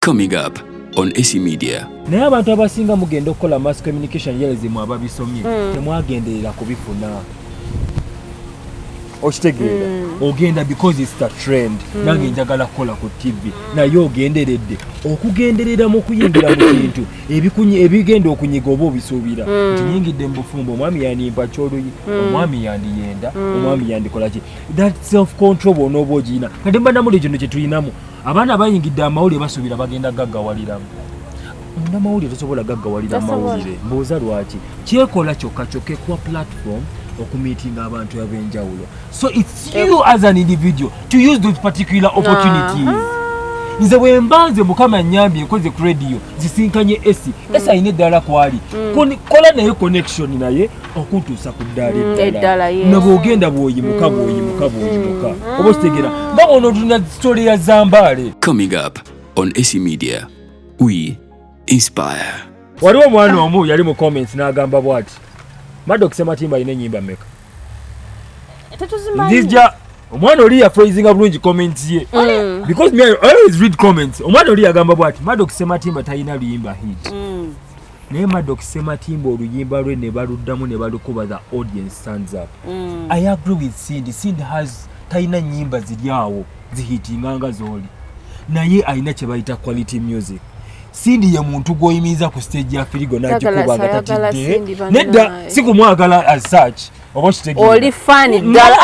Coming up on AC Media. Naye abantu abasinga mugenda okukola mass communication journalism, ababisomye, temwagenderera kubifuna. Okitegeera? Ogenda because it's the trend. Nange njagala kukola ku TV, naye ogenderedde okugenderera mu kuyingira mu kintu ebigenda okunyiga oba obisuubira nti nyingidde mu bufumbo, omwami yandimpa kyoluyi, omwami yandiyenda, omwami yandikola ki. That self control bw'onooba ogiyina. Kati mbanamuli kino kye tulinamu, abaana bayingidde amawulire, basuubira bagenda gaggawaliramu. Munnamawulire tosobola gaggawalira Tasobola. mawulire. Mbuuza lwaki? Kyekola kyokka kyokka ekuwa platform okumeetinga abantu ab'enjawulo. So it's you as an individual to use those particular opportunities. Nze bwe mba nze Mukama nyambye nkoze ku radio, zisinkanye esi esi alina eddala kwali. Kola naye connection, naye okuntuusa ku ddaala eddala, eddala. Nabwogenda bw'oyimuka, bw'oyimuka, bw'oyimuka, oba okitegeera nga bw'onootuna story ya Zambaale. Coming up on AC Media. We inspire. Waliwo omwana omu yali mu comments n'agamba bw'ati: "Maddox Sematimba alina ennyimba mmeka?" Tetuzimanyi. Nzija, omwana oli yaphrasinga bulungi comments ye, because me, I always read comments. Omwana oli yagamba bw'ati: "Maddox Sematimba talina luyimba hit." Naye Maddox Sematimba oluyimba lwe ne baluddamu ne balukuba, the audience stands up. I agree with Cindy. Cindy has talina nyimba ziri awo zihitinga nga z'oli, naye alina kye bayita quality music. Cindy ye muntu gw'oyimiriza ku stage ya Firigo n'agikuba nga Sayagala tatidde. Cindy bannaaye. Nedda, si kumwagala as such, oba okitegeera? Oli fan ddala.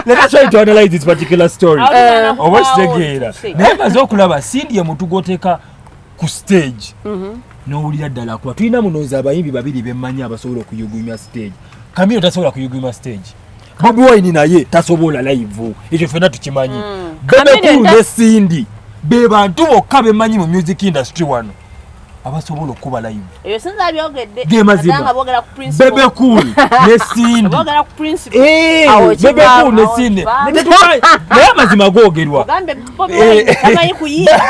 Let us try to analyze this particular story. Awo Oba okitegeera? tuse. Naye maze okulaba Cindy ye muntu gw'oteeka ku stage n'owulira ddala kuba tulina munooza abayimbi babiri bemmanyi abasobola okuyugumya stage. Kamiro tasobola kuyugumya stage, Bobi Wine naye tasobola live, ekyo ffenna tukimanyi. Bebe Cool ne Cindy be bantu bokka bemmanyi mu music industry wano abasobola okuba live. Ebyo sinza byogedde. Ge mazima. Ate nga boogera ku principle. Bebe Cool ne Cindy. Boogera ku principle. Awo Bebe kivaamu, Cool ne awo Cindy. kivaamu. Naye amazima googerwa. Ogambe Bobi Wine tamanyi kuyimba.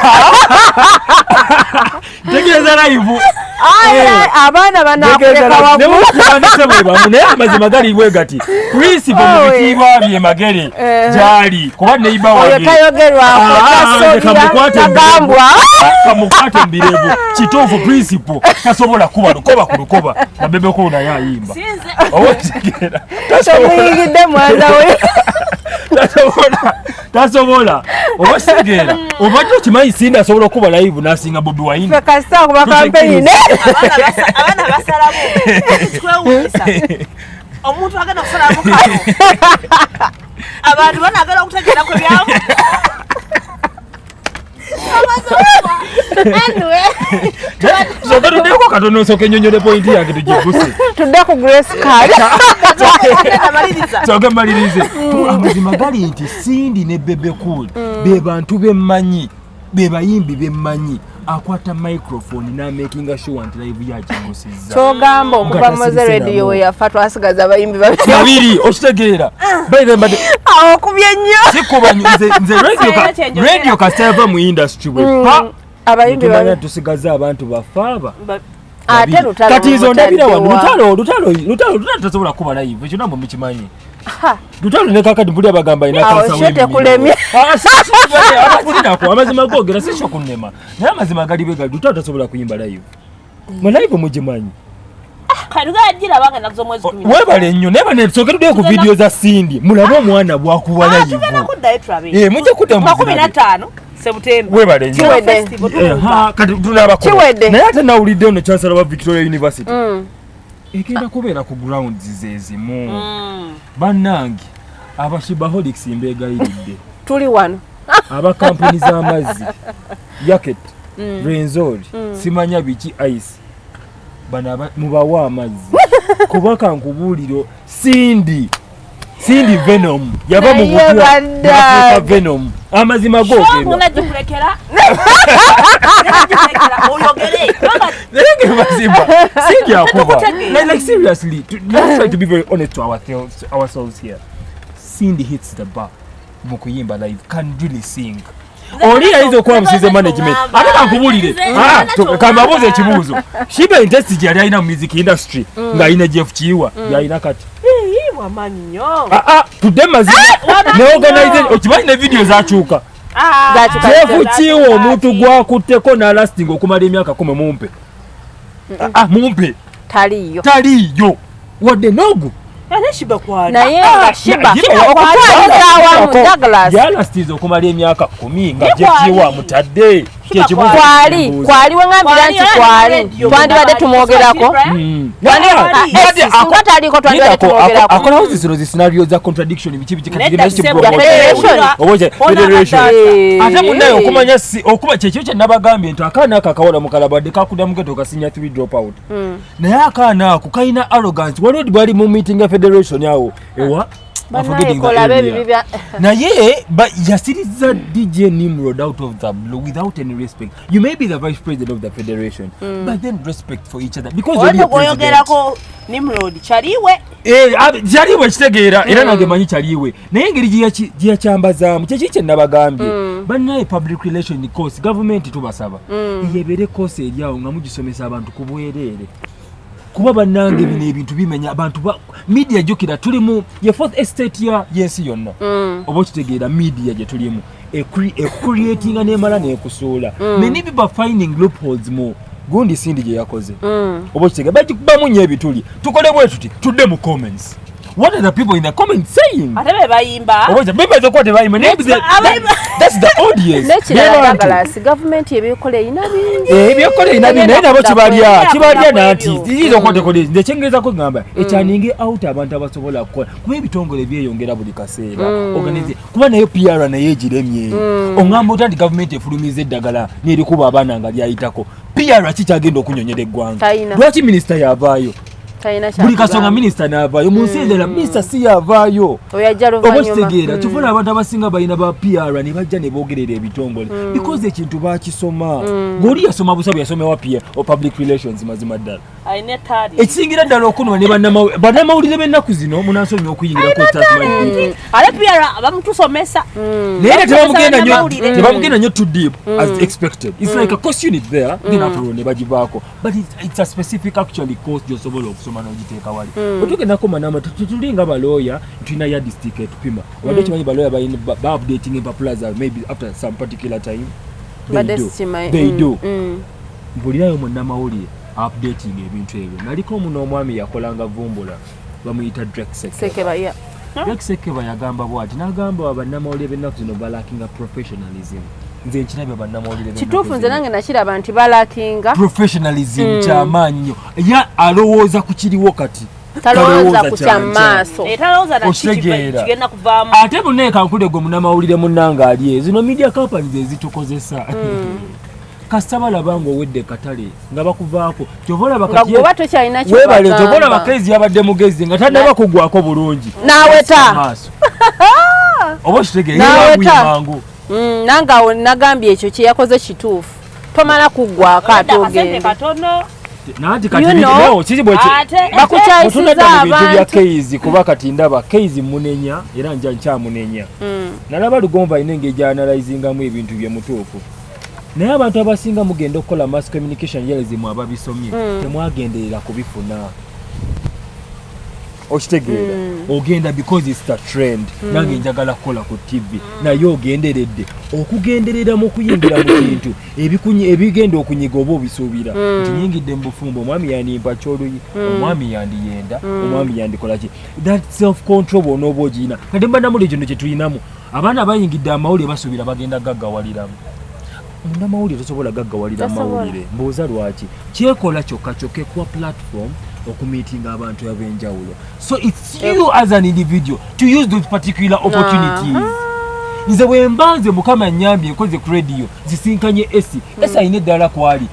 Ntegeeza live. Abaana banakuleka waggulu. Nemukutandise bwe bamu, naye amazima gali bwe gati: principal mu Oh, bitiibwa bye Magere gyali kuba neiba Oyo wange. tayogerwako. Ah, nze kamukwate tasobya, tagambwa. Kamukwate mubirevu. Kituufu, principal tasobola kuba lukoba ku lukoba na Bebe Cool naye ayimba. Sinze. Oba okitegeera? Tasobola. Temuyingidde mwana we. Tasobola, tasobola. Oba okitegeera? Obadde okimanyi Cindy asobola okuba live n'asinga Bobi Wine? Ffe kasita akuba kampeyini. Abaana basalamu. Twewuunyisa omuntu agenda okusalamu kano, abantu banagenda okutegeera ku byamu. Anyway, Soka tuddeko katono, nsooka ennyonnyole point yange tugiguse. Tudde ku Grace Card. Agenda maliriza. Soka malirize. Amazima gali nti Cindy ne Bebe Cool be bantu bemmanyi, be bayimbi bemmanyi akwata microphone n'amakinga sure nti live yakigusizza. Kyogamba okuva Nga Moze tasirise Radio nabo. we yafa, twasigaza abayimbi babiri. Babiri, okitegeera? By the way, Awo okubye nnyo. sikuba nze radio Kyenjogera. Radio kasita yava mu industry bwe pa Abayimbi tumanya babiri. tusigaze abantu bafaaba. Ate Lutalo. Kati nze ondabira wano. Mutaddewa. Lutalo, Lutalo, Lutalo, Lutalo tasobola kuba live, ekyo namwe mukimanyi. Ha. Lutalo ne kakati mpuli abagamba alina Awo kansa kyo w'emimiro. tekulemye. Ah, abakulinako amazima googera si kyo kunnema, naye amazima gali bwe gali: Lutalo tasobola kuyimba live. Mwe live mugimanyi. Kati gagiraba nga naku z'omwezi 10. Webale nnyo, naye bane tusooke tuddeyo ku Tugenda- vidiyo za Cindy, mulabe omwana bwakuwa Ah, live. tugenda kuddayo tulabe. Eh, mujja kudda mu 15 Sebutemba. Webale nnyo. Kiwedde. Festival Eh, tulumba. ha, kati tunabakola. Kiwedde. Naye ate nawulidde ono chancellor wa Victoria University egenda kubeera ku grounds zezimu. Bannange aba Shebaholics, mbeegayiridde. Tuli wano. Aba kampuni z'amazzi, Yaket, Rwenzori, simanya biki, ice, bano mubawe amazzi, kuba kankubuuliro, Cindy, Cindy Venom yava mu Naye butwa bannange. n'afuuka Venom. Amazima googerwa. Ngenda gikulekera. Ngenda gikulekera oyogere. Kubanga Naye nge mazima Cindy akuba. Tetukutegeera. Like seriously, let's try to be very honest to ourselves here. Cindy hits the bar mu kuyimba live, can really sing. Oli ayinza okuba musize management. Ate kankubulire. Ah, kambabuuze ekibuuzo: Sheebah, intensity yali alina mu music industry ng'alina Jeff Kiwa, yalina kati? Ii, wamanyi nnyo. Ah, ah, tudde mazima. Wamanyi Ne nnyo. organize, okimanyi ne video zakyuka. Zakyuka. Jeff Kiwa omuntu gwakutteko n'alastinga okumala emyaka 10, mumpe. Ah, mumpe. Taliyo. Taliyo wadde nogu. Ate Sheebah kwali. Naye nga Sheebah Sheebah okutwaliza awamu, Douglas, yalastiza okumala emyaka 10 nga Ye Jeff kwali. Kiwa amutadde. Kyekibuuzo. Kwali, kwali, weŋambira nti kwali, twandibadde tumwogerako. Singa taliko, twandibadde tumwogerako. Akolawo zino zi scenario za contradiction, biki biki, kati Nedda, genda Sebo, Federation. Oboje, Ona federation. adata. Ate munnaye okumanya si okuba kyekyo kye nabagambye nti akaana ako akawala mukalabadde kakudda mu ghetto kasinya 3 drop out, naye akaana ako kalina arrogance. Waliwo bwali mu meeting ya federation awo ewa, I'm forgetting the Bannange, area. ebibi bya Naye yasiriza DJ Nimrod out of the blue without any respect. You may be the vice president of the federation, but then respect for each other, because Ono oli ye president. gwoyogerako Nimrod kyaliwe. Eh, kyaliwe kitegeera, era nange manyi kyaliwe, naye engeri gye yakyambazaamu kyeki kye nabagambye. Bannaye, public relation course, gavumenti tubasaba eyebeere course eri awo nga mugisomesa abantu ku bwereere, kuba bannange bino ebintu bimenya abantu media. Jjukira tuli mu ye fourth estate ya yensi yonna, oba okitegeera? Media gye tulimu ecreatinga nemala nekusuula. Many people are finding loopholes mu gundi sindi gye yakoze, oba okitegeera? Bagikubamu nnyo ebituli. Tukole bwe tuti, tudde mu comments. What are the people in the comments saying? Ate be bayimba. Oba bebaza okuba tebayimba, naye that's the audience. Nekirala, Be bantu. Douglas, gavumenti ebikola erina bingi. Eh, ebyokukola erina bingi, naye nabo kibalya. Egenda Kibalya. kudda Nanti kwebyo. ziyinza okuba tekola nze kyengezako kugamba ekyaninge out abantu abasobola kukola, kuba ebitongole byeyongera buli kaseera. Organize, kuba nayo PR naye egiremye. Oŋŋamba otya nti gavumenti efulumiza eddagala nerikuba abaana nga lyayitako? PR ki kyagenda okunyonyera eggwanga? Talina. Lwaki minisita yavaayo Talina. Buli kasonga minisita n'avaayo. Mu nsi endala minisita si yavaayo, Oyo ajja oba luvannyuma. kitegeera? Kyova abantu abasinga balina ba PR ne bajja ne boogerera ebitongole, because ekintu bakisoma. Ng'oli yasoma busa bwe yasomewa PR o public relations, mazima ddala. Alina ettaali. Ekisingira ddala okunuma ne bannamawulire b'ennaku zino, munansonyiwa okuyingirako. Ate PR bamutusomesa. Naye era tebamugenda nnyo, Bannamawulire. tebamugenda nnyo too deep as expected. It's like a course unit there, then after all ne bagivaako, but it's a specific actually course gy'osobola okusoma n'ogiteeka wali. Bwe manama tetuli nga balooya, tulina yardstick etupima. Obadde okimanyi balooya ba updating empapula zaabwe maybe after some particular time? They Badde do. sikimanyi. They do. Mpulirayo munnamawulire updating ebintu ebyo. Naliko omuno omwami yakolanga vumbula, bamuyita Drake Sekeba. Sekeba, yeah. Drake Sekeba yagamba bw'ati, n'agamba bannamawulire b'ennaku zino balackinga professionalism. Nze nkirabye, bannamawulire b'ennaku Kituufu, nze zino. nange nakiraba nti balackinga Professionalism kyamaanyi nnyo. Ye alowooza ku kiriwo kati, Talowooza ku kya kya nkya. maaso. Eh, talowooza na Okitegeera? kigenda kuvaamu. Ate munnaye kankule gwe munnamawulire munnange ali, zino media companies ezitukozesa, kasita balaba ng'owedde katale nga bakuvaako. Kyova olaba Nga kati gwe oba tokyalina weebale, kyova olaba kyobagamba. Kezi yabadde mugezi nga tannaba kugwako bulungi N'aweta. maaso, oba okitegeera? N'aweta. Yeeyanguye mangu. Nange awo nagambye ekyo kye yakoze kituufu, tomala kuggwako ate Akasente ogende. katono. Nanti kati You know, no, kiri bwe Ate Bakukyayisiza Bwe mu bintu bya abantu. Keizi, kuba kati ndaba Keizi munenya era nja nkyamunenya. Nalaba Lugonva alina engeri gy'analyzingamu ebintu bye mutuufu, naye abantu abasinga mugenda okukola mass communication journalism, ababisomye temwagenderera kubifuna, okitegeera? Ogenda because it's the trend. Nange njagala kukola ku TV, naye ogenderedde okugenderera mu kuyingira mu kintu ebigenda okunyiga, oba obisuubira nti nyingidde mu bufumbo, omwami yandimpa kyoluyi, omwami yandiyenda, omwami yandikola ki. That self control bw'onooba ogiyina. Kati mba namuli kino kye tulinamu, abaana bayingidde amawulire basuubira bagenda gaggawaliramu. Munnamawulire tosobola gaggawalira Tosobola. mawulire. Mbuuza lwaki? Kyekola kyokka kyokka ekuwa platform okumeetinga abantu ab'enjawulo, so it's you as an individual to use those particular opportunities. Nze bwe mba nze Mukama nyambye nkoze ku radio, zisinkanye esi esi alina eddala kwali.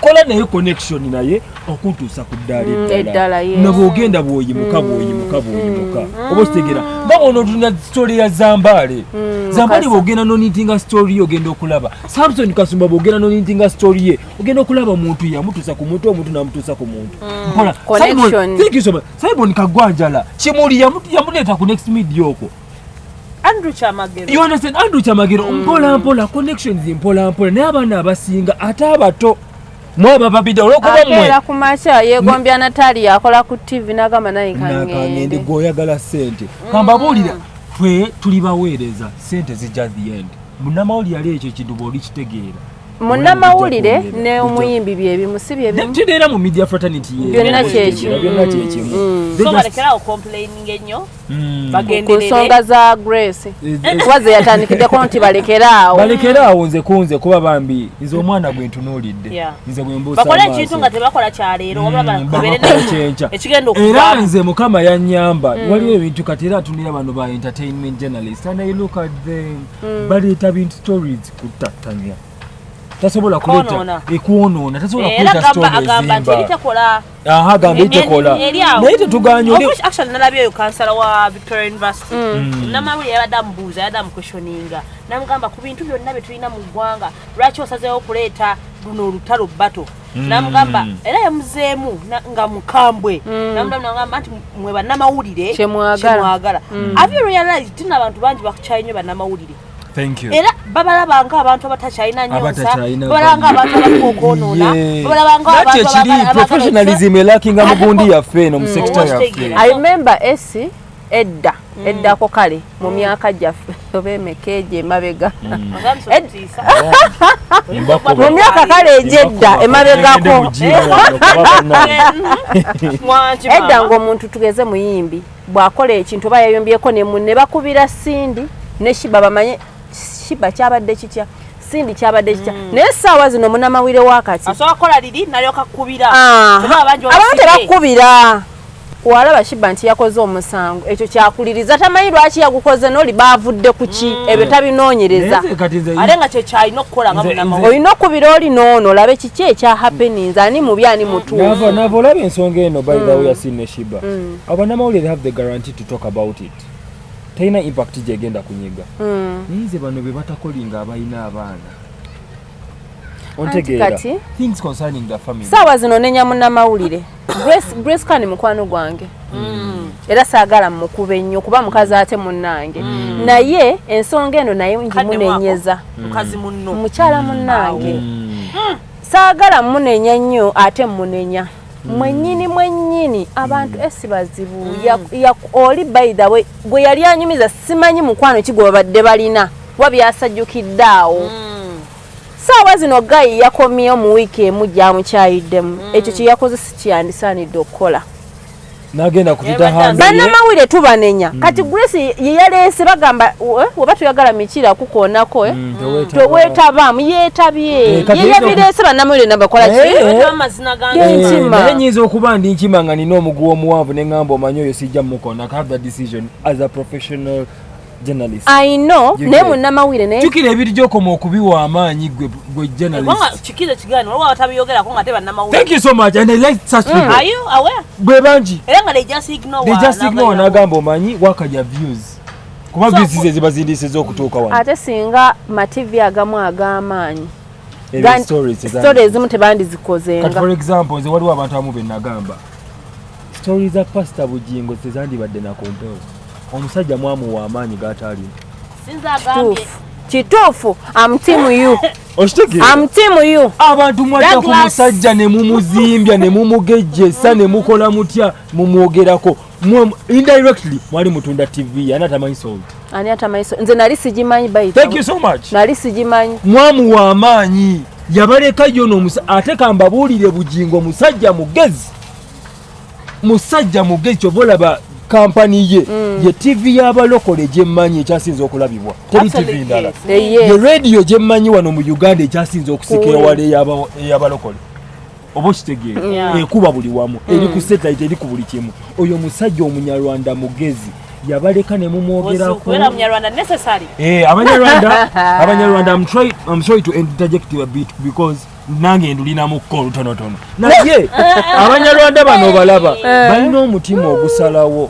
Kola naye connection, naye okuntuusa ku ddaala Eddala, eddala. yes. Na bw'ogenda bw'oyimuka, bw'oyimuka, bw'oyimuka, oba okitegeera? Nga bw'onootunda story ya Zambaale, Zambaale, Mukasa. bw'ogenda nonintinga story ye, ogenda okulaba Samson Kasumba, bw'ogenda nonintinga story ye, ogenda okulaba omuntu yamutuusa ku muntu, omuntu n'amutuusa ku muntu mpola. Connection. Thank you so much. Simon Kagwanjala Kimuli yamuleeta ku Next Media okwo. Andrew Kyamagero. You understand? Andrew Kyamagero, mpola mpola, connections mpola mpola. Naye abaana abasinga ate abato mwabababidde olwokuba mmwe Akeera ku makya yeegombya Natali akola ku TV n'agamba naye nakangende. kangende. Gweoyagala ssente, kambabuulira, ffe tuli baweereza, ssente zijja the end. Munnamawulire yali ekyo ekintu bw'olikitegeera. Munnamawulire ne omuyimbi byebimu, si byebimu? Kiteera mu media fraternity ye. Byonna kyekimu. Byonna kyekimu. They So just- balekerawo complaining ennyo. Ku Bagenderere. nsonga za Grace, kuba ze yatandikiddeko nti balekeraawo. Balekere awo. Nze kunze kuba bambi nze omwana gwe ntunuulidde, nze bwe mbuusa Bakole amaaso. ekintu nga tebakola kyaleero, wabula babeere Bakola kyenkya. ekigenda Era okuvaamu. nze Mukama yanyamba, waliwo ebintu kati era atunira bano ba entertainment journalist and I look at them, baleeta bintu, stories kutattanya, tasobola kuleeta Kwonoona. ekwonoona, tasobola Era kuleeta agamba story agamba nti ezimba. eritekola. Aha, agamba eritekola, Eri awo. naye tetuganya Of which actually nalabye oyo kansala wa Victoria University. Namawulire yabadde amubuuza, yabadde amuquestioninga, namugamba ku bintu byonna bye tulina mu ggwanga, lwaki osazeewo okuleeta luno olutalo bato? Namugamba era yamuzeemu nga mukambwe, namulamu namugamba nti mwe bannamawulire Kyemwagala. kyemwagala. Have you realized tina abantu bangi bakukyaye nnyo bannamawulire? Thank you. Era babalaba ng'abantu abatakyalina nnyo nsa, Abatakyalina babalaba ng'abantu abaliko okwonoona, babalaba Nati ng'abantu ekiri professionalism elakinga mu gundi yaffe eno, mu sector yaffe. Okitegeera. I remember esi edda eddako kale mu myaka gyaffe oba emeka egyo emabega, mu myaka kale egyedda emabegako edda, ng'omuntu tugeze muyimbi bw'akola ekintu oba yayombyeko ne munne, bakubira Cindy ne Sheebah bamanye Sheebah kyabadde kitya, Cindy kyabadde kitya. Naye essaawa zino munnamawulire wakati asobola kukola liri nalyoka kkubira. Abantu tebakubira. Walaba Sheebah nti yakoze omusango, ekyo kyakuliriza, tamanyi lwaki yagukoze n'oli baavudde ku ki, ebyo tabinoonyereza. Ate nga kyekyalina okukola nga munnamawulire. Olina okubira oli noono olabe kiki ekya happenings, ani mubi ani mutuufu. Nava olaba ensonga eno, by the way, ya Cindy ne Sheebah, abannamawulire have the guarantee to talk about it, talina impact gyegenda kunyiga. Naye nze bano be batakolinga abalina abaana, ontegeera? Kati- Things concerning the family. Saawa zino nenya munnamawulire Grace Khan mukwano gwange, era saagala mukube nnyo kuba mukazi ate munnange, naye ensonga eno naye ngimunenyeza. Mukazi munno. Mukyala munnange, saagala munenya nnyo, ate munenya mwennyini mwennyini. Abantu esi bazibu. Oli by the way gwe yali anyumiza, simanyi mukwano ki gwe babadde balina wa byasajjukidde awo. Saawa zino guy yakomyewo mu wiiki emu gyamukyayiddemu, ekyo kye yakoze si kyeyandisaanidde okukola. Nagenda kutita handle ye. Bannamawulire tubanenya. Kati Grace ye yaleese bagamba oba tuyagala mikira kukoonako, eh? Teweetaba. Teweetabaamu, yeetabye. Eh, kati ye yabireese, bannamawulire nabakola ki? Amazina gange. Ye- Nkima. Naye nyinza okuba ndi nkima nga nina omuguwa omuwanvu ne ŋŋamba omanyi oyo sijja mukona. I have that decision as a professional journalist. I know, You naye get. munnamawulire naye Jjukira ebiri gyokoma okubiwa amaanyi gwe gwe Kubanga journalist. kikizo kigaani waliwo abatabiyogerako nga te bannamawulire. Thank you so much and I like such people. Are you aware? Bwe bangi. Era nga they just ignore. They just ignore, n'agamba omanyi wakaja views, kuba So- views ze ziba zindiisiza okutuuka wano. Ate singa ma TV agamu ag'amaanyi Ebyo stories story ezimu kati tebandizikozenga. For example, nze waliwo abantu abamu be nagamba story za Pastor Bugingo tezandibadde nakumpewo, omusajja mwamuwa amaanyi g'ataalina. Sinza agambye. Kituufu, kituufu, am team you. Okitegeera? Am team you. Abantu mwadda ku Douglas. musajja ne mumuzimbya ne mumugejjesa ne mukola mutya, mumwogerako. Indirectly mwali mutunda TV, ani atamanyi Salt? Ani atamanyi? Nze nali sigimanyi by the Thank way. you so much. Nali sigimanyi. Mwamuwa amaanyi, yabaleka yo n'omusa. Ate kambabuulire, Bugingo musajja mugezi, musajja mugezi. Kyova olaba kampani ye ye TV y'abalokole gyemmanyi ekyasinza okulabibwa, teri TV Absolutely, ndala. yes. Eye. Ye radio gyemmanyi wano mu Uganda ekyasinza okusika Cool. ewala ey'abalokole, oba okitegeera? Yeah. Ekuba buli wamu, eri ku satellite, eri ku buli kimu. Oyo musajja omunyarwanda mugezi, yabaleka ne mumwogerako. Okubeera munyarwanda necessary. Eh, abanyarwanda, I'm sorry to interject a bit because nange ndulinamuko olutonotono, naye abanyarwanda bano balaba balina omutima ogusalawo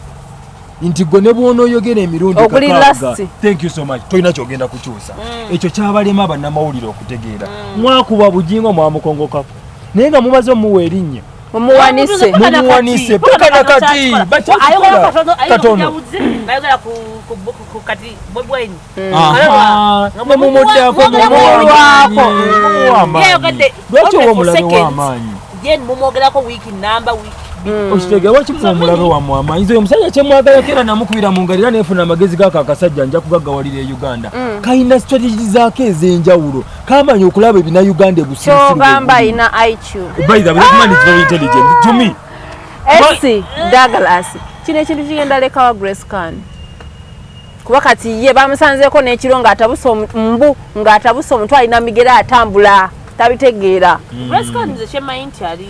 nti gwe ne bw'onooyogera emirundi Oguli 6, last. thank you so much, tolina kyogenda kukyusa. Ekyo kyabalema bannamawulire okutegeera. Mwakuba Bugingo, mwamukongokako, naye nga mumaze omuwa erinnya, Mumuwanise. Mumuwanise, paka na kati, bakyakikola. Katono. Nayogera ku kati Bobi Wine. Aha, Nga nemumuddako. Mumulwako. Mumuwa amaanyi. Yayogedde Lwaki oba only for omulabe seconds. w'amaanyi? Then mumwogerako wiiki namba, wiiki bbiri. Okitegeera, wakimuwa omulabe wammwe amanyi. Nze omusajja kyemwagalako era namukubira mu ngalo era nefuna amagezi gaako, akasajja nja kugaggawalira e Uganda. Kalina strategy zaako ez'enjawulo, kamanya okulaba ebinnauganda ebusiisiru. Kyogamba ayina IQ? By the way, that man is very intelligent to me. Esy Douglas, kino ekintu kigenda lekawa Grace Khan, kuba kati ye bamusanzeeko n'ekiro ng'atabuse mbu ng'atabuse omutwe, alina migere, atambula tabitegeera. Grace Khan, nze kyemmanyi nti ali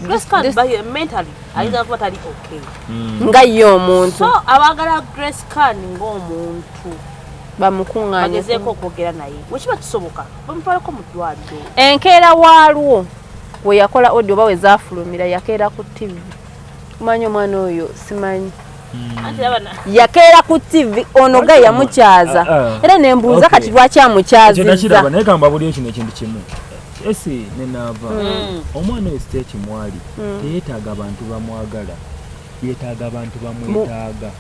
Grace Khan mentally ayinza kuba tali okay. Nga ye omuntu. So abaagala Grace Khan ng'omuntu bamukuŋŋaanye, bagezeeko okwogera naye, wekiba kisoboka bamutwaleko mu ddwaliro. Enkeera waalwo we yakola audio oba we zaafulumira, yakeera ku TV. Omanyi omwana oyo simanyi. Anti raba Yakeera ku TV, ono ga yamukyaza. Ah, ah. Era nembuuza, kati lwaki Ekyo amukyazizza? nakiraba, naye kamba buli kino ekintu kimu, Esy nenaava omwana oyo siteeki mwali teyeetaaga abantu bamwagala, yeetaaga abantu bamwetaaga.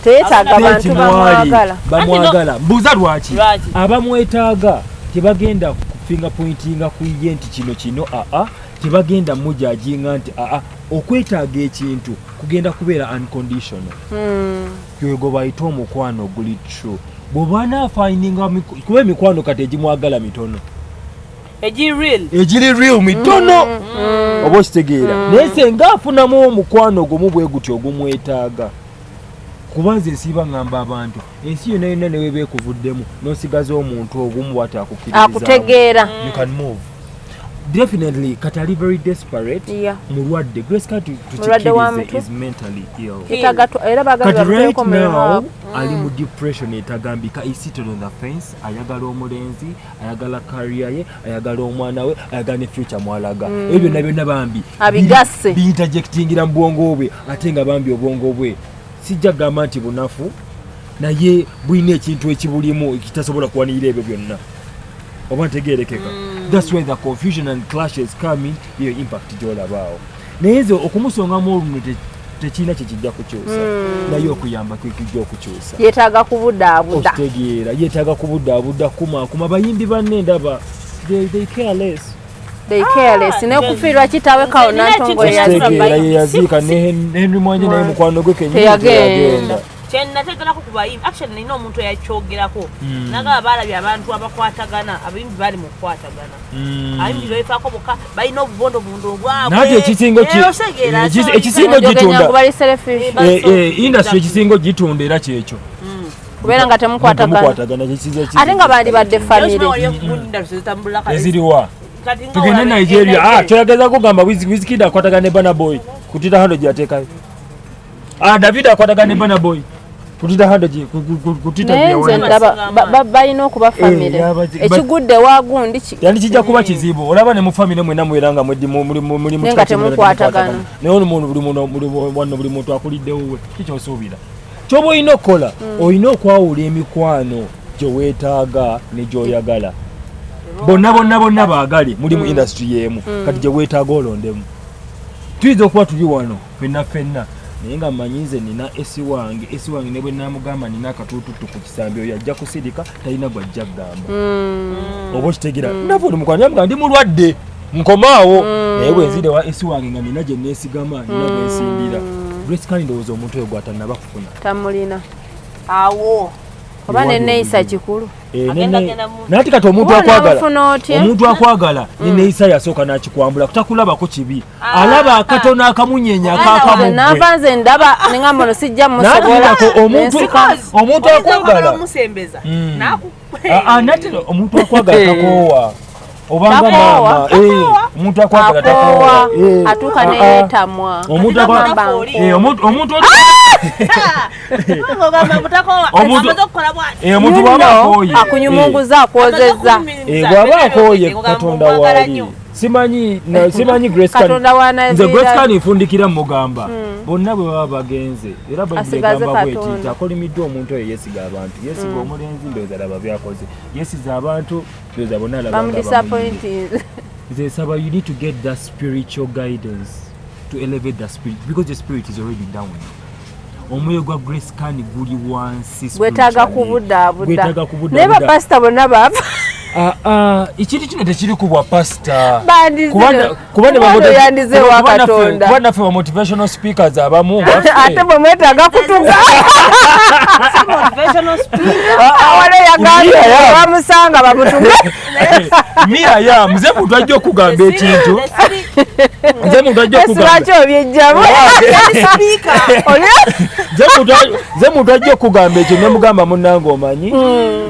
Teyeetaaga bantu Siteeki mwali bamwagala. bamwagala. Mbuuza lwaki? Lwaki? Abamwetaaga tebagenda finger pointinga ku ye nti kino kino, aa, tebagenda mujajinga nti aa. Okwetaaga ekintu kugenda kubeera unconditional. Yogo bayite omukwano oguli true, bw'oba naafininga, kuba emikwano kati egimwagala mitono. Egi real. Egiri real mitono, oba okitegeera? Naye senga afunamu omukwano gumu bwe gutyo ogumwetaaga, kuba nze nsiiba ŋŋamba abantu, ensi yonna yonna ne weba ekuvuddemu n'osigaza omuntu ogumu bwati akukkiririzaamu, akutegeera, you can move definitely. Kati ali very desperate. Mulwadde. Grace kati Mulwadde wa tukikkirize, mutwe. is mentally ill. Yeetaaga era baagala Kati right bamuteeko mu now rehab. Ali mu depression etagambika, is seated on the fence. Ayagala omulenzi, ayagala career ye, ayagala omwana we, ayagala ne future mwalaga. Ebyo byonna byonna bambi Abigasse. biinterjectingira mu bwongo bwe, ate nga bambi obwongo bwe sijja kugamba nti bunafu, naye bulina ekintu ekibulimu ekitasobola kuwanirira ebyo byonna, oba ntegerekeka? That's why the confusion and clashes coming, eyo impact gyolabaawo. Naye nze okumusongamu olunwe tekirina kyekijja kukyusa, naye okuyamba kwekijja okukyusa. Yeetaaga kubudaabuda. Okitegeera, yeetaaga kubudaabuda, kumaakuma bayimbi banne. Ndaba they care less. They careless n'okufiirwa kitaawe kawo Nina Nantongo ekintu yaziika. Okitegeera, ye yaziika ne Henry Mwanje, naye mukwano gwe kenyini Teyagenda. teyagenda. Kyenategerako ku bayimbi, actually nina omuntu eyakyogerako, nagaba balabye abantu abakwatagana, abayimbi bali mu kukwatagana, abayimbi befaako bokka, balina obubondobondo obwabwe. Naye ate ekisinga Eh, osegeera, ekisinga Ojogenyangu ogitunda bali selfish. Industry ekisinga ogitunda era kyekyo. Kubeera nga temukwatagana. Temukwatagana, Ate nga bandibadde family. Eziriwa? Tugende Nigeria. Ah, kyoyageza kugamba Wizkid akwatagana ne Burna Boy ku Twitter handle gye yateekayo? Ah, David akwatagana ne Burna Boy ku Twitter handle gye ku Twitter gye Naye nze yawandiika. ndaba balina okuba family. Ekigudde wagundi Yani kijja kuba kizibu. Olaba ne mu family mwena mubeera nga muli mu Naye kika nga kimu, temukwatagana. Naye ono muntu, buli muntu wano, buli muntu akuliddewo we. Kikyosuubira kyoba olina okukola, olina okwawula emikwano gye weetaaga ne gy'oyagala. Bonna bonna bonna baagale muli mu industry y'emu, kati gye weetaaga olondemu. Tuyinza okuba tuli wano ffenna ffenna, naye nga mmanyi nze nina Esy wange. Esy wange ne bwe namugamba nina akatuututu ku kisambi, oyo ajja kusirika, talina gwajja kugamba, oba okitegeera? Nava oli mukwano yamugamba ndi mulwadde, nkomaawo. Naye bwe nzire wa Esy wange nga nina gye neesigama, nina bwe nsindira. Grace Khan, ndowooza omuntu oyo gwatannaba kufuna. Tamulina. Awo Oba Ewali neneeyisa obuzibu. kikulu. Agenda genda mu- Naye ate kati omuntu Oba akwagala, onaamufuna otya? omuntu akwagala neneeyisa yasooka n'akikwambula, takulabako kibi, alaba akatono akamunyenya Nze akakamugwe. naava nze ndaba neŋamba ono sijja musobola. N'addako omuntu Nensika. omuntu akwagala omusembeza. Ah, ah, nate omuntu akwagala takoowa, obanga Takoowa. maama, omuntu akwagala Akoowa. takoowa. Atuuka Ah, ah. neyeetamwa. Omuntu Agamba omuntu amaze okukola bwati. Omuntu bw'aba akooye, Akunyumunguza, akwozezza. Bw'aba akooye, Katonda waali. Simanyi simanyi Grace Khan. Katonda Nze Grace wanaviira. Khan nfundikira mugamba bonna bwe baba bagenze, era Bayibuli Asigaze egamba bweti Katonda. nti akolimiddwa omuntu oyo yeesiga abantu, yeesiga omulenzi, ndowooza laba byakoze, yeesiza abantu, ndowooza bonna alaba nga bamuyimye. Bamudisappointing. Nze nsaba, you need to get that spiritual guidance to elevate the spirit, because the spirit is already down. Omwoyo gwa Grace Khan guli wansi Gwetaaga spiritually. kubudaabuda. Gwetaaga Naye kubudaabuda. bapasita bonna baafa. Ekintu kino tekiri ku bwa pasita. Yandize wa Katonda. Kuba naffe ba motivational speakers abamu baffe. Ate bwe mwetaaga kutuga. Motivational speaker. Wale yagambye bamusanga bamutuge. Mia ya mzee muntu ajja okugamba ekintu. Nze muntu ajja okugamba. Lwaki obyejjamu? Nze muntu ajja okugamba ekyo ne mugamba munnange omanyi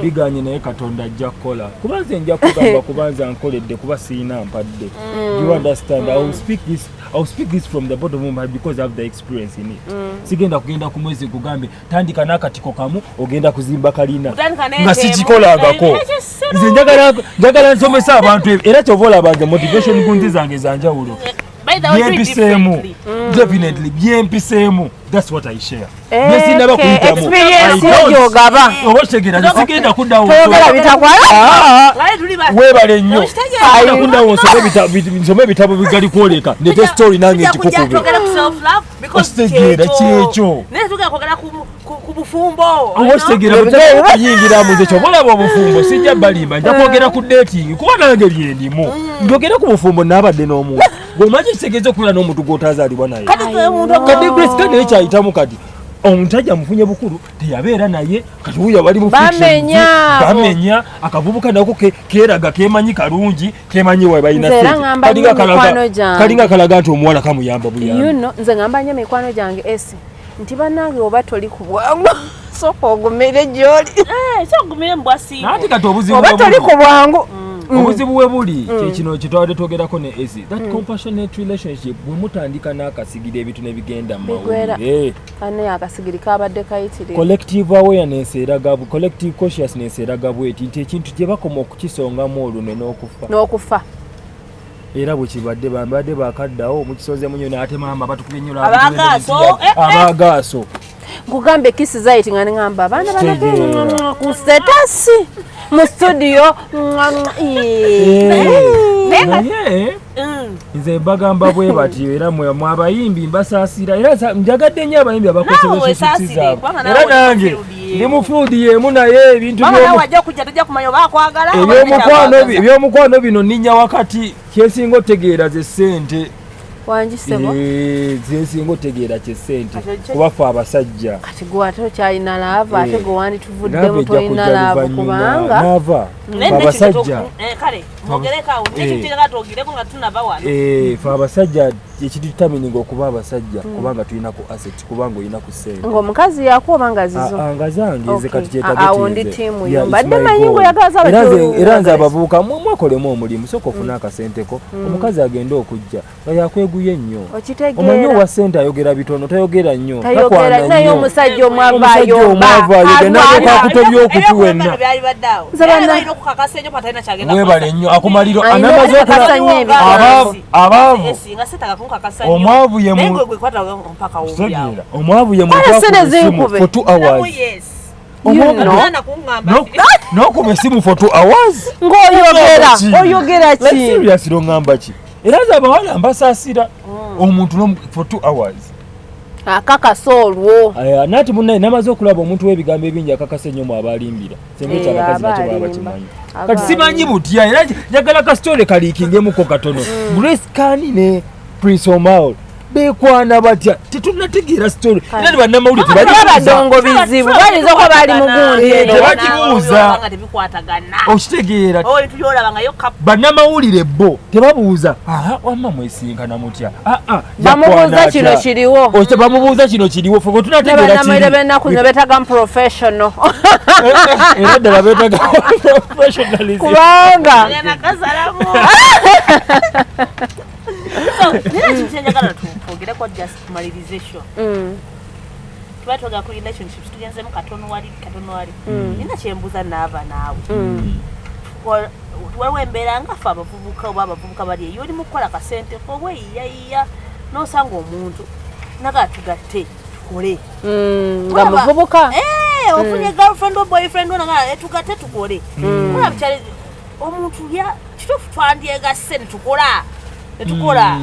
biganye naye Katonda ajja kukola. Kuba nze nja kugamba kuba nze ankoledde kuba sirina mpadde. You understand? I will speak this from the bottom of my heart because I have the experience in it. Sigenda kugenda ku mwezi kugambe tandika n'akatiko kamu ogenda kuzimba kalina nga sikikolangako. Nze njagala nsomesa abantu era kyova olaba nze motivation gundi zange za njawulo. Byempiseemu. Definitely byempiseemu. That's what I share. Experience gy'ogaba. Oba otegeera sigenda kuddawo. Toyogera bitakwala. Weebale nnyo. Sigenda kuddawo nsome ebitabo bigali kwoleka. Ndete story nange nkikukube. Okitegeera kyekyo. Naye tugenda kwogera ku bufumbo. Oba okitegeera kuyingira nze kyova olaba obufumbo sijja balimba nja kwogera ku dating kuba nange byendimu. Njogere ku bufumbo naabadde n'omuntu. Gw'omanyi kitegeeza okubeera n'omuntu gw'otazaalibwa naye. Kati Grace kati naye kyayitamu kati. Omusajja amufunye bukulu teyabeera naye kati wuyo bali mu bamenya akavubuka nako keeraga kemanyi kalungi kemanyi we balina sente kalinga kalaga nti omuwala kamuyamba buyambi. You know, nze ngamba nnyo mikwano gyange esi nti bannange oba toli ku bwangu sooka ogumire gy'oli. Sooka mbwasiibo. Anti kati obuzibu oba toli ku bwangu. Obuzibu we buli kyekino kyetwabadde twogerako ne Ezi, that compassionate relationship bwe mutandika n'akasigiri ebintu ne bigenda mu mawulire. Ane akasigiri kabadde kayitirivu. Collective awareness eraga, collective consciousness eraga bweti nti ekintu gye bakoma okukisongamu olunwe n'okufa. N'okufa. Era bwe kibadde bambadde bakaddawo mukisoze munyo n'ate maama batukubye nnyo abagaaso. Nkugambe kisi zaiti nga ngamba abaana bano ku status mu studio. Naye nze mbagamba bwe bati era mwe abayimbi mbasaasira era njagadde nnyo abayimbi abakozesa relationships zaabwe era nange ndi mu field y'emu naye ebintu ebyomukwano bino nninnya wakati kyensinga otegeera ze ssente. Wangisebo. Zensinga otegeera kye ssente kuba ffe abasajja. Kati gwe ate okyalina laava ate gwe wandituvuddemu tolina laava kubanga naava abasajja. Kale mwogereko awo nekyo twogireko nga tunava wano. Ffe abasajja ekitutamininga okuba abasajja kubanga tulina ku asset kubanga olina ku ssente. Ng'omukazi yakuwa oba nga zizo? Nga zange nze kati kyetageteeze. Awo ndi ttiimu yo mbadde manyi ng'oyagala era nze abavubuka mwakolemu omulimu sooka ofune akasenteko omukazi agende okujja nga yakweguye nnyo. Omanyi owa ssente ayogera bitono tayogera nnyo takwana nnyo. Naye omusajja omwavu ayomba n'alyoka akutobya okutu wenna. Weebale nnyo akumaliro anamaze okulaba abaavu omwavu ye omwavu ye muntu akuba essimu for 2 hours. N'okuba essimu for 2 hours ng'oyogera oyogera ki? Seriously ongamba ki? Era nze abawala mbasaasira omuntu for 2 hours. Akakasa olwo. Nati munnaye namaze okulaba omuntu w'ebigambo ebingi akakasa ennyo mw'abalimbira. Senga abakazi nakyo baba bakimanyi. Kati simanyi butya era njagala ka story kaliikingemuko katono. Grace Kani ne Prince Omar beekwana batya tetunnategeera story era ne bannamawulire tebagibuuza. Abadongo bizibu bayinza okuba bali mu gundi eno. Tebagibuuza. Okitegeera. Bannamawulire bo tebabuuza wamma mwesinkana mutya. Bamubuuza kino kiriwo. Bamubuuza kino kiriwo ffe tunategeera kiri. Bannamawulire b'ennaku zino beetaaga mu professional. Era ddala beetaaga professionalism. Kubanga. So, nina kintu kyenjagala twogereko just kumalirization. Tuba twogera ku relationships tugenzemu katono wali katono wali. Nina kyembuuza naava naawe. Waliwo embeera nga ffe abavubuka oba abavubuka bali eyo oli mu kukola kasente ko weeyiyayiya n'osanga omuntu naga tugatte tukole. Nga muvubuka. Ofunye girlfriend or boyfriend naga tugatte tukole. Kola bikyali omuntu ya kituufu twandyegasse ne tukola. Tukola.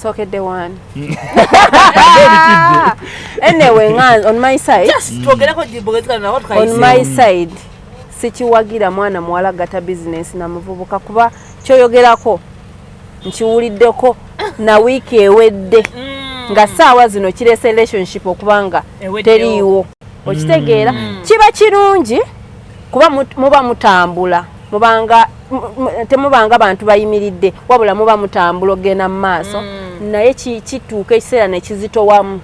Sookedde wani. Anyway, on my side. Just twogereko On my side. Sikiwagira mwana muwala gata bizinesi na muvubuka, kuba kyoyogerako nkiwuliddeko na wiiki ewedde nga saawa zino kireese relationship okubanga Eweddewo. teriiwo. Okitegeera, kiba kirungi kuba muba mutambula, mubanga temubanga bantu bayimiridde, wabula muba mutambula ogenda mu maaso, naye kituuka ekiseera nekizitowamu.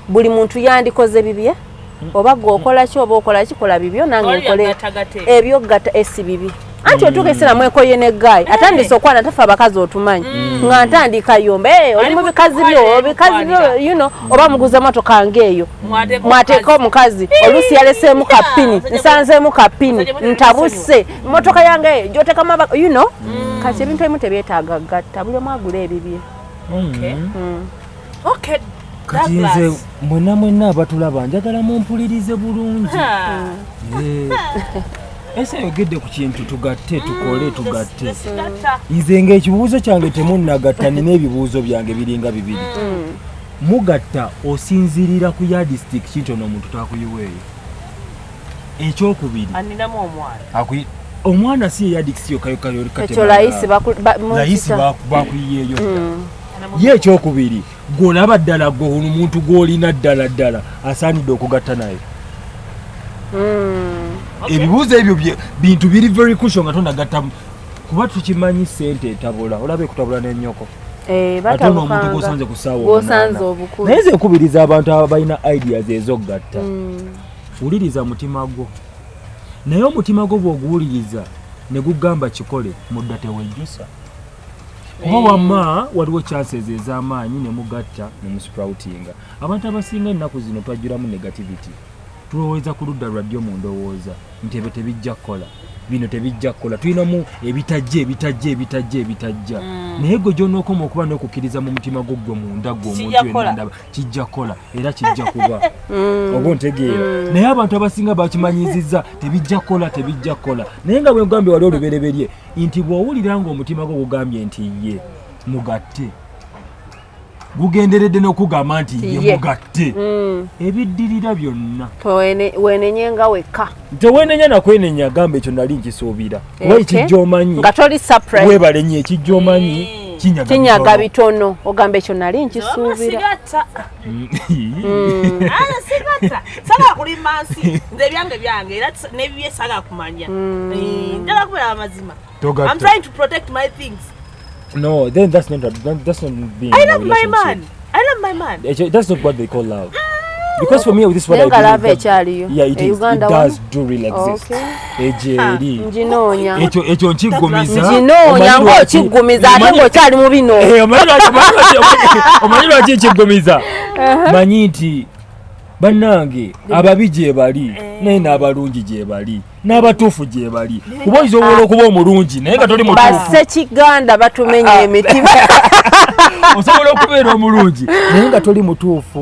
Buli muntu yandikoze bibye, oba gwe okola ki oba okola ki, kola bibyo, nange Oli nkole agattagatte. Ebyogata esi bibi, anti otuuka ekiseera mwekoye ne guy atandise okwana, tafe abakazi otumanyi nga ntandika yomba, "Eh, oli Ali mu mu bikazi byo, kukwanira, bikazi byo," mukwanira. oba muguze motoka ngaeyo, Mwateeka mwateeka omukazi, oluusi yaleseemu kapini, nsanzeemu kapini, Musajja mwe ntabuse motoka yange eyo gyotekamu kati ebintu ebimu tebyetaaga gatta, buli omu agula ebibye. Okay. Okay. Kati Douglas. nze mwenna mwenna abatulaba njagala mumpulirize bulungi. Ha. Ese ayogedde ku kintu tugatte, tukole, tugatte. Nesigatta. Nze ngaekibuuzo kyange, temunnagatta, nina ebibuuzo byange biringa bibiri. Mugatta osinziirira ku yardstick kinti ono omuntu takuyiweeyo? Ekyokubiri, Aninamu omwana. Omwana si ye yardstick yokka yokka yokka. Ekyo layisi layisi mukita. Bakuyiyeeyo dda. Ye ekyokubiri, gwolaba ddala gwe ono omuntu gw'olina ddala ddala asaanidde okugatta naye? Ebibuuzo ebyo bintu biri very crucial nga tonagatta, kuba tukimanyi sente etabula, olaba ekutabula n'ennyoko, Eh, ate ono omuntu batabukanga. gwosanze ku ssaawa Gw'osanze omunaana. obukulu. Naye nze nkubiriza abantu abalina ideas ez'okugatta, wuliriza mutima gwo, naye omutima gwo bw'oguwuliriza ne gugamba kikole, mudda tewejjusa, kuba wamma waliwo chances ez'amaanyi ne mugatta ne musproutinga. Abantu abasinga ennaku zino twajjulamu negativity, tulowooza ku ludda lwa ddyo mu ndowooza nti ebyo tebijja kukola, bino tebijja kukola, tulinamu ebitajja, ebitajja, ebitajja, ebitajja, naye gwe gy'onookoma okuba n'okukkiriza mu mutima gwo gwe munda gwe omuntu Kijja yenna kukola. ndaba kijja kukola era kijja kuba, oba ontegeera? Naye abantu abasinga bakimanyizizza tebijja kukola, tebijja kukola, naye nga bwegambye wali olubereberye nti bw'owulira ng'omutima gwo gugambye nti ye mugatte, gugenderedde n'okugamba nti ye Ye. mugatte, ebiddirira byonna Wenenye nga wekka. Tewenenya nakwenenya, gamba ekyo nali nkisuubira kuba ekijja omanyi Nga toli surprise. Webale nnyo, ekijja omanyi kinyaga Kinyaga bitono. bitono, ogamba ekyo nali nkisuubira. Sigatta. Ate sigatta. Sagala kulimba nsi. Nze ebyange byange era n'ebibye sagala kumanya. Eh, njagala kubeera amazima. Togatta. I'm trying to protect my things. No, then that's not being I in a love my relationship. man. I love my man. That's not what they call love. Because for me, this is what Naye I nga love believe. ekyaliyo. Yeah, it E is. It Uganda does do really exist. Okay. Egyo eri. Nginoonya. Ekyo nkiggumiza. Nginoonya. Omanyi lwaki? Ng'okiggumiza ate ng'okyali mu bino. Eh, omanyi lwaki nkiggumiza? Manyi nti bannange ababi gye bali, naye n'abalungi gye bali, n'abatuufu gye bali, kuba oyinza osobola okuba omulungi naye nga toli mutuufu. Bassekiganda batumenya emitima. Osobola okubeera omulungi naye nga toli mutuufu,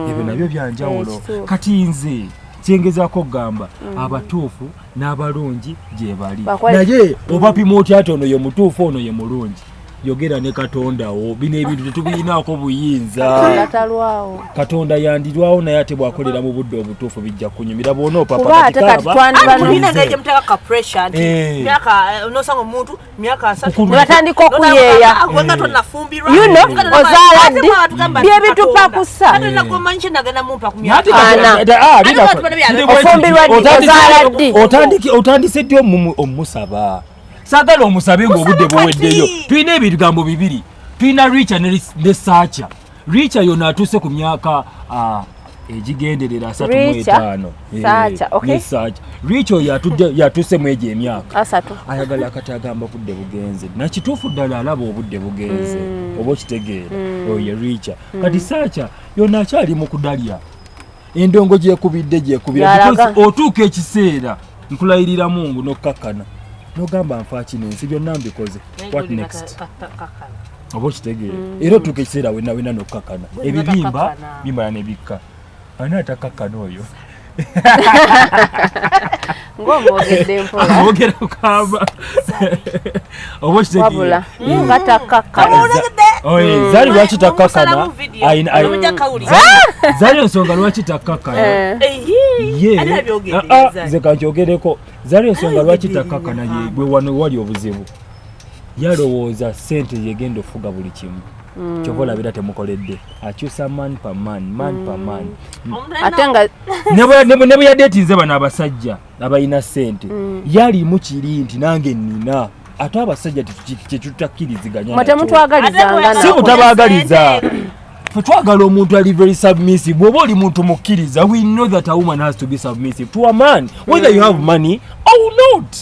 ebyo nabyo byanjawulo. Ekituufu. Kati nze kyengezaako okugamba, abatuufu n'abalungi gye bali, naye obapima otya ati ono ye mutuufu, ono ye mulungi? Yogera ne Katonda wo. Bino ebintu tetubirinaako buyinza. Katalwawo. Katonda yandirwawo, naye ate bwakolera mu budde obutuufu bijja kunyumira bwona opapa. Kuba ate kati twandiba Anti mulina engeri gye muteeka ka pressure nti Eh. myaka nosanga omuntu myaka 30 Kukulu. Ne batandika okuyeeya. Wenga tonafumbirwa. Ozaala ddi? Bye bitupakusa. Gomanyi kyenagenda mumpa ku Ate myaka. Ana. Ate abantu bano Ofumbirwa ddi? Ozaala ddi? Otandise ddi omusaba? Saagala omusabe ng'obudde Musaba buweddeyo. kati. Tulina ebigambo bibiri, tulina richa ne saacha. Richa yona atuuse ku myaka egigenderera asatu mu Richa, etaano. Eh, Saacha, okay. ne saacha. Richa oyo yatuuse mu egyo emyaka 30. Ayagala akati, agamba budde bugenze, nakituufu ddala alaba obudde bugenze, oba okitegeera? Oyo ye richa. Kati saacha yonna akyali mu kudalya endongo gyekubidde gyekubira. Yalaga. Because otuuka ekiseera, nkulayirira Mungu, nokkakkana nogamba nfa kino, ensi byonna mbikoze, what next? Oba okitegeera? Era otuuka ekiseera wena wena nokkakkana, ebibimba Bakakkana. bimala ne bikka. Ani atakakkana oyo? Ng'omwogedde mpola. Ogera kukamba, oba okitegeera? Wabula nga takkakkana. Oye, Zari lwaki takkakana? Omusalamu video. Omujja kawulira. Zari ensonga lwaki takkakana? Eh. Ye Ani abyogedde, Ah, ah, Zari? nze kankyogereko. Zari ensonga lwaki Ayogedde takkakana, ye gwe wano wali obuzibu, yalowooza sente yegenda ofuga buli kimu. Kyova olabira temukoledde, akyusa man pa man, man pa man. Omuntu Ate nga Ne bwe yadeetinze bano abasajja abalina sente, yalimu kiri nti nange nina, ate abasajja kyetutakkiriziganya mwe nakyo. temutwagalizanga Ate Si nako. butabaagaliza, ffe twagala omuntu ali very submissive. Bw'oba oli muntu mukkiriza, we know that a woman has to be submissive to a man, whether you have money or not.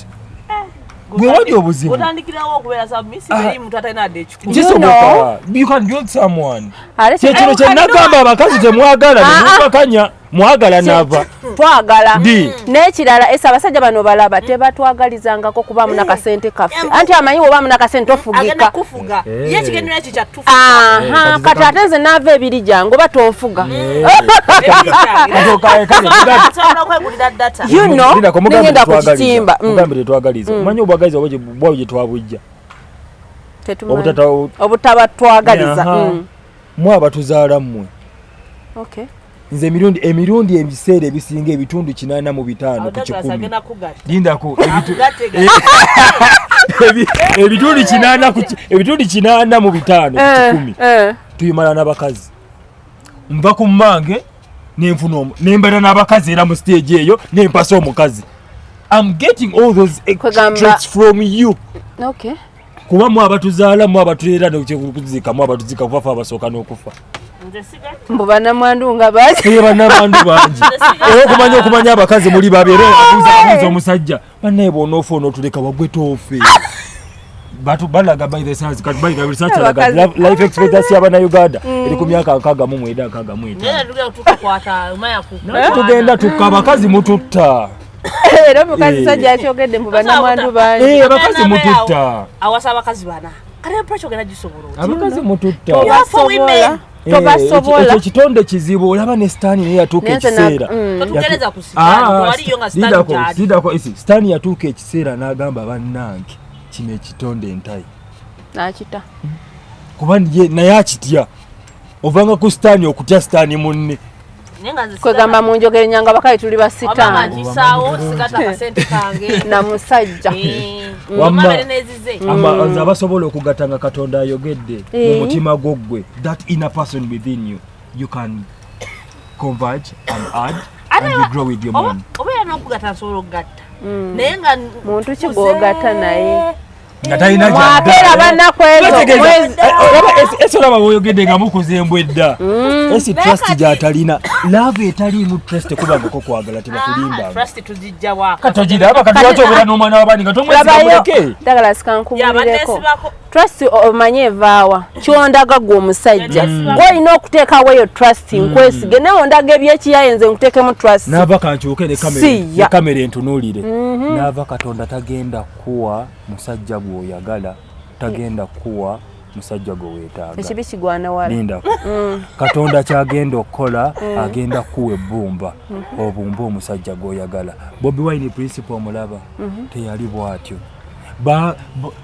Bwe wali obuzibu. Otandikirawo okubeera submissive Ah. eri muntu atalina adde ekikumi. Kisoboka, you can build someone. Ate Kyekino kye nagamba, abakazi temwagala nemwakakanya, mwagala nava Twagala. Di. N'ekirala, ese abasajja bano balaba tebatwagalizangako kubamu nakasente kaffe, anti amanyi wobamu nakasente Agenda ofugika. kufuga. Eh. Ye ekigendera kye kyatufuga. Aha. Kati Kati ate nze naava ebiri jangu oba tonfuga. Sobola okwegulira data. You know, nengenda ku kitimba. Mugambe tetwagaliza. Omanyi obwagaliza bwawe gye twabujja? Tetumanyi. Obutabatwagaliza. Obutabatwagaliza. Aha. Mwe abatuzaala mmwe. Okay. Nze emirundi ebiseera ebisinga ebitundu 85 ku Douglas 100. Agenda kugatta. Lindako. Akugatte. Ebitundu 85 ku 100 tuyimala n'abakazi. Nva ku mmange nenfuna nembeera n'abakazi, era mu stage eyo nempasa omukazi. I'm getting all those Kwegamba- traits from you, Okay. kuba mu abatuzaala, mu abatulera nekuziika, mu abatuziika, kuba fe abasooka n'okufa. Nze sigatta. Mbu bannamwandu nga baki? Ee, bannabandu bangi, era okumanya abakazi muli babi. Era abuuza omusajja, bannaye bw'onoofa onootuleka wagwe toofe. Batu balaga by the science, kati by the research alaga Abakazi. life expectancy y'abannayuganda eri ku myaka 69, 65. Naye tugenda tukukwata omanya ku. Naye tugenda tukka, abakazi mututta. Era omukazi Eh. sajja akyogedde, mbu bannamwandu bangi. Eh, abakazi mututta. Awasa abakazi bana. Kale pressure ogenda gisobola otya? Abakazi mututta. You are for women. Eh, Tobasobola. ekyo ekitonde kizibu. Olaba ne Sitaani naye yatuuka Naye nze ekiseera. Totugereza ku Sitaani, tewaliyo nga Sitaani gy'ali. Lindako, Sitaani yatuuka ekiseera n'agamba, bannange, kino ekitonde entayi. Nakita. Kuba naye akitya, ovanga ku Sitaani okutya Sitaani munne. Naye nga nze Kwegamba mu njogera enyanga bakali tuli Wabanga basitaani. nkisaawo sigata akasente kange. Na musajja. Eh, Wamma. mama nezize. Nze abasobola okugatta nga Katonda ayogedde mu mutima gwo ggwe, that inner person within you, you can converge and add and you grow with your man. Obeera n'okugatta, nsobola okugatta. Naye nga Muntu ki gw'ogatta naye? Nga talina. Mwakeera bannaku ezo mwezi. Esi olaba bwoyogedde nga mukuza embwa edda. Esi trust gyatalina, love etaliimu trust tekubangako kwagala, tebakulimbanga. Trust tugijja. Katogiraba kati, lwaki obeera n'omwana w'abandi nga tomwesiga? Labayo. Muleke. Douglas, kankubuulireko. Yabaneesibako. Trust omanye evaawa? Kyondaga gwe omusajja Mm. gwolina okuteekawo eyo trust, nkwesige, naye ondaga ebyekiyaye nze nkuteekemu trust. Naava kankyuke ne Siya. kamera entunuulire. Naava Katonda tagenda kuwa musajja gw'oyagala, tagenda kuwa musajja gwe weetaaga. Ekibi kigwana wala. Lindako. Katonda kyagenda okukola, agenda kuwa ebbumba obumba omusajja gw'oyagala. Bobi Wine principle omulaba teyali bw'atyo.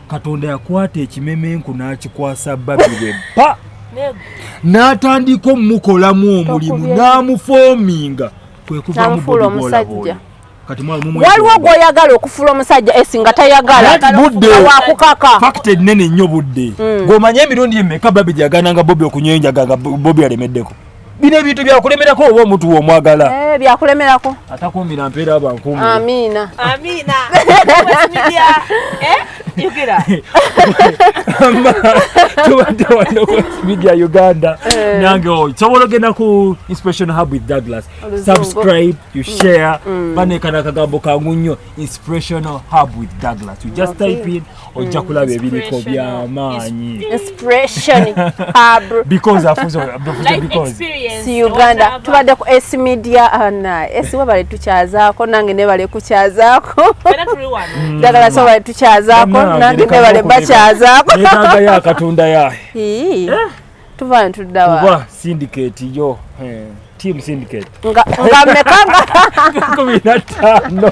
Katonda yakwata ekimemenku n'akikwasa Babirye pa n'atandika omukolamu omulimu. Tokubye. N'amufoominga, kwe kuvaamu N'amufuula Bobi gw'olaba omusajja. oyo. Kati Waliwo gw'oyagala okufuula omusajja, esi nga tayagala. Anti budde. Wakukaka. Fact ennene nnyo, budde. Gw'omanye emirundi emeka Babi gyagananga Bobi okunywa enjaga nga Bobi alemeddeko? Bino ebintu byakulemerako oba omuntu w'omwagala. Eh, byakulemerako. Atakuumira mpeera aba nkuumire. Amiina. Amina. West Media. Eh? Yogera. Tubadde wano ku Media Uganda. Nange osobola ogenda ku Inspiration Hub with Douglas. Oluzungu. Subscribe, you share. Banekana akagambo kangu nnyo, Inspirational Hub with Douglas. You just type in, ojja kulaba ebiriko byamaanyi. Inspiration Hub. Because afuze afuze Life because experience. Si Uganda, tubadde ku S Media. Ana S webale tukyazaako, nange nebale kukyazaako. Fena tuli wano. Njagala so bale tukyazaako, nange nebale bakyazaako. Neetagayo akatunda ya. Ii, tuva ne tuddawa. Kuba syndicate yo, team syndicate. Nga meka nga 15.